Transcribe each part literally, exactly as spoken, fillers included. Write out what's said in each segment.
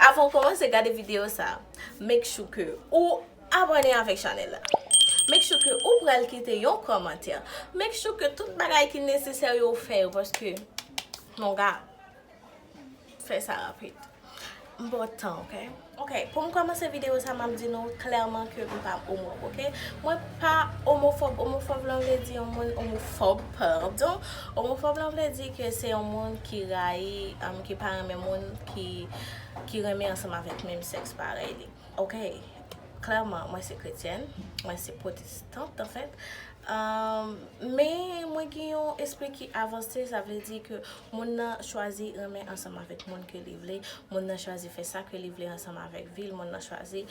Avan w kòmanse gade videyo sa, make sure ke ou abòne avèk chanèl la. Make sure ke ou pral kite yon kòmantè. Make sure ke tout bagay ki nesesè yo ou fè yo, paske, mon gars, fè sa rapid. M ba w tan, ok? Ok, pou m kòmanse videyo sa, m ap di nou klèman ke m pa omofòb, ok? Mwen pa omofòb. Omofòb lan vle di yon moun omofòb, padon. Omofòb lan vle di ke se yon moun ki rayi, um, ki pa renmen moun ki, ki renmen ansanm avèk menm sèks parèy li. Ok, klèman, mwen se kretyèn, mwen se pwotestant, anfèt. Um, men mwen gen yon espri ki avanse, sa vle di ke moun nan chwazi renmen ansanm avèk moun ke li vle, moun nan chwazi fè sa ke li vle ansanm avèk vi l, moun nan chwazi,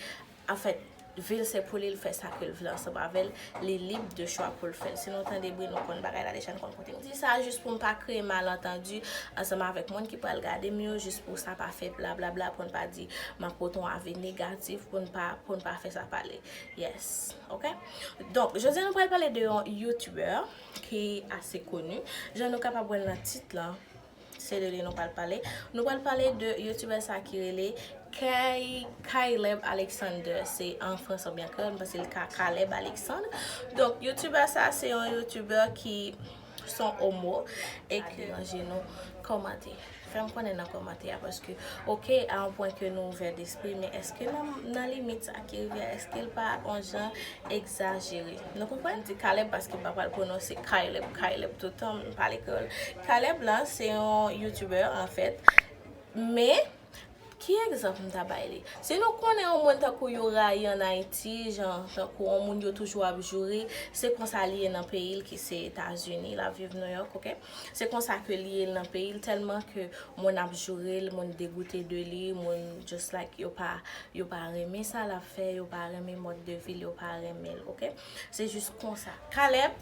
anfèt, vi l se pou li, l fè sa ke l vle ansanm avè l, li lib de chwa pou l fè l. Si nou tande bri, nou konn bagay la deja, nou konn kote m di sa, jis pou m pa kreye malantandi ansanm avèk moun ki pral gade m yo, jis pou sa pa fè blablabla, pou n pa di m ap pote yon avi negatif, pou n pa, pou n pa fè sa pale. Yes, ok? Donk, jodi a nou pral pale de yon youtubè ki ase koni. Jan nou kapab wè l nan tit lan, se de li nou pral pale. Nou pral pale de youtubè sa ki rele Kay, Caleb Alexander. Se an fransè oubyen an kreyòl, m panse l ka Caleb Alexandre. Donk, youtubè sa, se yon youtubè ki son omo e ki deranje nou. Kòmante. Fè m konnen nan kòmantè a, paske, ok, a yon pwen ke nou ouvè despri, men èske nan, nan limit sa ki rive a, èske l pa yon jan egzajere? Nou konprann? M di Caleb paske m pa pral pwononse Caleb, Caleb toutan, m pale kreyòl. Caleb la, se yon youtubè, anfèt, men ki egzanp m ta bay li? Si nou konnen yon moun tankou yo rayi ann Ayiti, jan tankou yon moun yo toujou ap joure, se konsa li ye nan peyi l ki se Etazini, l ap viv Nouyòk, ok? Se konsa ke li ye nan peyi l, tèlman ke moun ap joure l, moun degoute de li, moun just like yo pa, yo pa renmen sa l ap fè, yo pa renmen mòd de vi l, yo pa renmen l, ok? Se jis konsa. Caleb,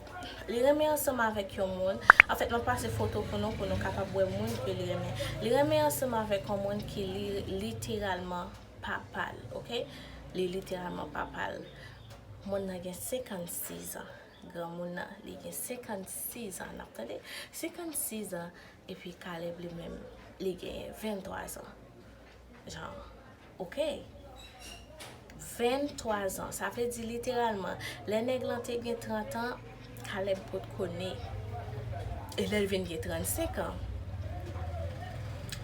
li renmen ansanm avèk yon moun. Anfèt, m ap pase foto pou nou, pou nou kapab wè moun ke li renmen. Li renmen ansanm avèk yon moun ki li, literalman papa l, ok? Li literalman papa l. Moun nan gen senkannsis an. Granmoun nan, li gen senkannsis an. N ap tande? Senkannsis an. Epi Caleb li menm, li gen venntwa zan. Jan, ok. Venntwa zan. Sa vle di literalman, lè nèg lan te gen trant an, Caleb potko ne. E lè l vin gen trannsenk an,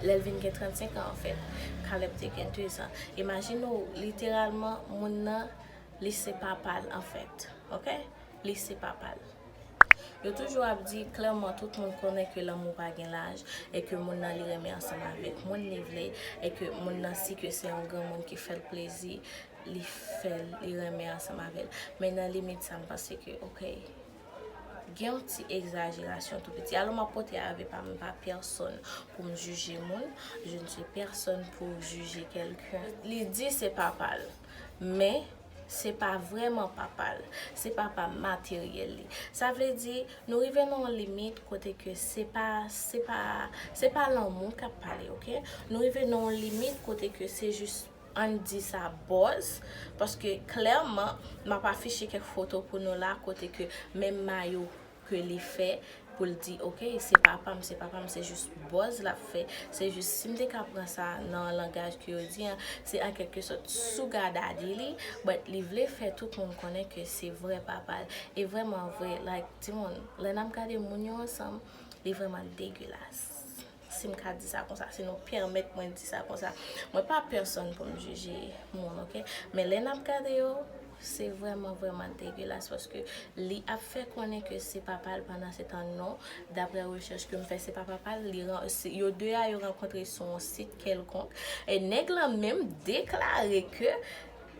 lè l vin gen trannsenk an, anfèt, Caleb te gen de zan. Imajine w, literalman, moun nan, li se papa l, anfèt. Ok? Li se papa l. Yo toujou ap di klèman, tout moun konnen ke lanmou pa gen laj, e ke moun nan li renmen ansanm avèk moun li vle, e ke moun nan, si ke se yon granmoun ki fè l plezi, li fè l, li renmen ansanm avè l. Men nan limit sa, m panse ke, ok, gen yon ti egzajerasyon tou piti. Alò, m ap pote avi pa m, m pa pèsòn pou m jije moun. Je ne suis personne pour juger quelqu'un. Li di se papa l, men se pa vrèman papa l. Se papa materyèl li. Sa vle di, nou rive nan yon limit kote ke se pa, se pa, se pa lanmou k ap pale, ok? Nou rive nan yon limit kote ke se jis, ann di sa, bòz, paske klèman, m ap afiche kèk foto pou nou la, kote ke menm mayo ke li fè pou l di, ok, se papa m, se papa m, se jis bòz l ap fè. Se jis, si m te ka pran sa nan langaj ke yo di an, se an kèlke sòt sugar daddy li, but li vle fè tout moun konnen ke se vrè papa l. E vrèman vre, like, timoun, lè n ap gade moun yo ansanm, li vrèman degilas. Si m ka di sa konsa, si nou pèmèt mwen di sa konsa. Mwen pa pèsòn pou m jije moun, ok? Men lè n ap gade yo, se vrèman, vrèman degilas, paske li ap fè konnen ke se papa l, pandan se tan non, daprè rechèch ke m fè, se pa papa l, li ran-, se, yo de a yo rankontre sou yon sit kèlkonk, e nèg lan menm deklare ke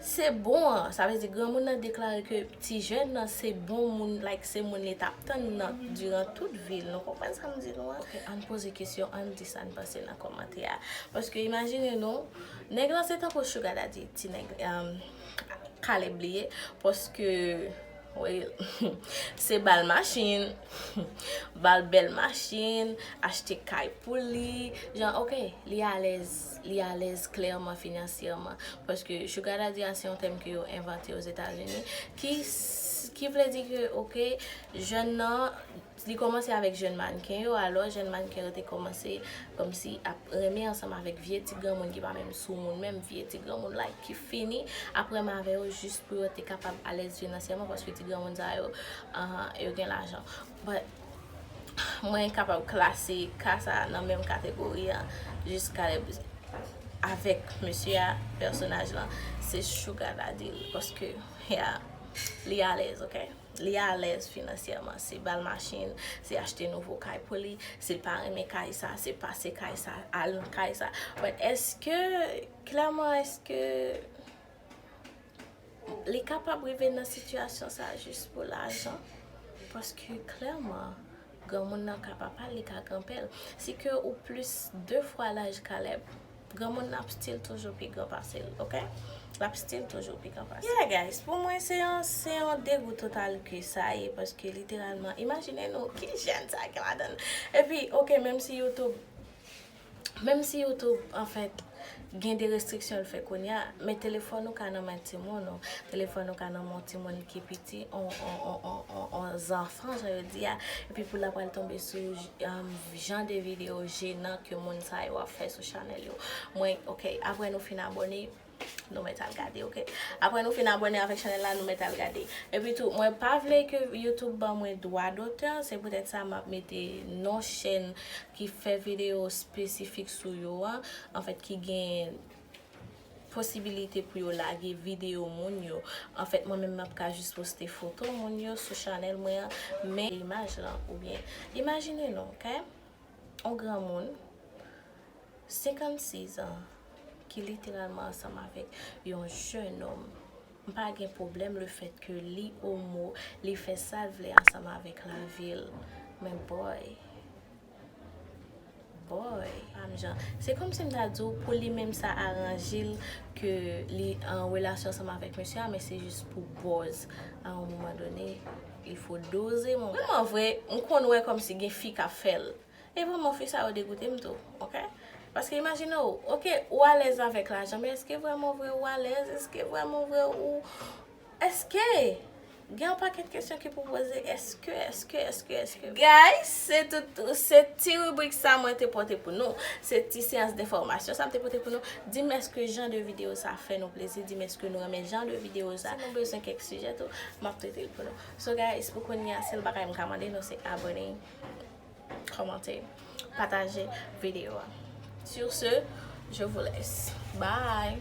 se bon an, sa vle di granmoun nan deklare ke ti jèn nan se bon moun, like, se moun li t ap tann nan diran tout vi l. Nou konprann sa m di nou an? Ok, ann poze kesyon, ann di sa n panse nan kòmantè a. Paske imajine nou, nèg lan se tankou sugar daddy, ti nèg, um, Caleb li ye, paske, well, se ba l machin, ba l bèl machin, achte kay pou li, jan, ok, li alèz. Li alèz klèman finansyèman. Paske sugar daddy a se yon tèm ke yo envante Ozetazini, ki, ki vle di ke, oke, jèn nan, li kòmanse avèk jèn mannken yo, alò jèn mannken yo te kòmanse kòmsi ap renmen ansanm avèk vye ti granmoun ki pa menm sou moun, menm vye ti granmoun like ki fini ap renmen avè yo jis pou yo te kapab alèz finansyèman, paske ti granmoun sa yo, uh, yo gen lajan. But mwen kapab klase ka sa nan menm kategori an, jis Caleb avèk mesye a, pèsonaj lan, se sugar daddy li, paske, yeah, li alèz, oke? Li alèz finansyèman, se ba l machin, se achte nouvo kay pou li, si l pa renmen kay sa, se pase kay sa, al nan kay sa. But èske, klèman, èske li kapab rive nan sitiyasyon sa jis pou lajan? Paske klèman, granmoun nan ka papa l, li ka granpè l. Si ke ou plis de fwa laj Caleb, granmoun nan ap still toujou pi gran pase l, oke? L ap still toujou pi gran pase l. Yeah, guys, pou mwen, se yon, se yon degou total ke sa ye, paske literalman, imajine nou, ki jèn sa gen ladan l? Epi, oke, menm si YouTube, menm si YouTube, anfèt, gen de restriksyon l fè kounye a, men telefòn ou ka nan men timoun ou, telefòn ou ka nan men timoun ki piti, on, on, on, on, on, on zanfan, jan yo di a, epi pou l ap pral tonbe sou, um, jan de videyo jenan ke moun sa yo ap fè sou chanèl yo. Mwen, oke, apre nou fin abòne, nou mèt al gade, oke? Apre nou fin abòne avèk chanèl la, nou mèt al gade. Epi tou, mwen pa vle ke YouTube ban mwen dwa dotè, se poutèt sa m ap mete non chèn ki fè videyo espesifik sou yo a, anfèt, ki gen posibilite pou yo lage videyo moun yo. Anfèt, mwen menm, m ap ka jis poste foto moun yo sou chanèl mwen an, men imaj lan, oubyen, imajine nou, oke? On granmoun, senkannsis an, ki literalman ansanm avèk yon jèn òm. M pa gen pwoblèm lefèt ke li omo, li fè sa l vle ansanm avèk lavi l. Men boy, boy, pa m jan. Se kòmsi m ta di w, pou li menm sa aranje l ke li an relasyon ansanm avèk mesye a, men se jis pou buzz. A yon moman done, il faut doser, mon gars. Vrèman vre, m konn wè kòmsi gen fi k ap fè l. E vrèman, fi sa yo degoute m tou, oke? Paske imajine w, oke, ou alèz avèk lajan, men èske vrèman vre ou alèz? Èske vrèman vre ou, èske? Gen yon pakèt kesyon ki pou poze, èske, èske, èske, èske? Guys, se tout, se ti ribrik sa mwen te pote pou nou. Se ti seyans de enfòmasyon sa m te pote pou nou. Di m èske jan de videyo sa fè nou plezi, di m èske nou renmen jan de videyo sa. Si nou bezwen kèk sijè tou, m ap trete l pou nou. So guys, pou kounye a, sèl bagay m ka mande nou se abòne, kòmante, pataje videyo a. Sur ce, je vous laisse. Bye!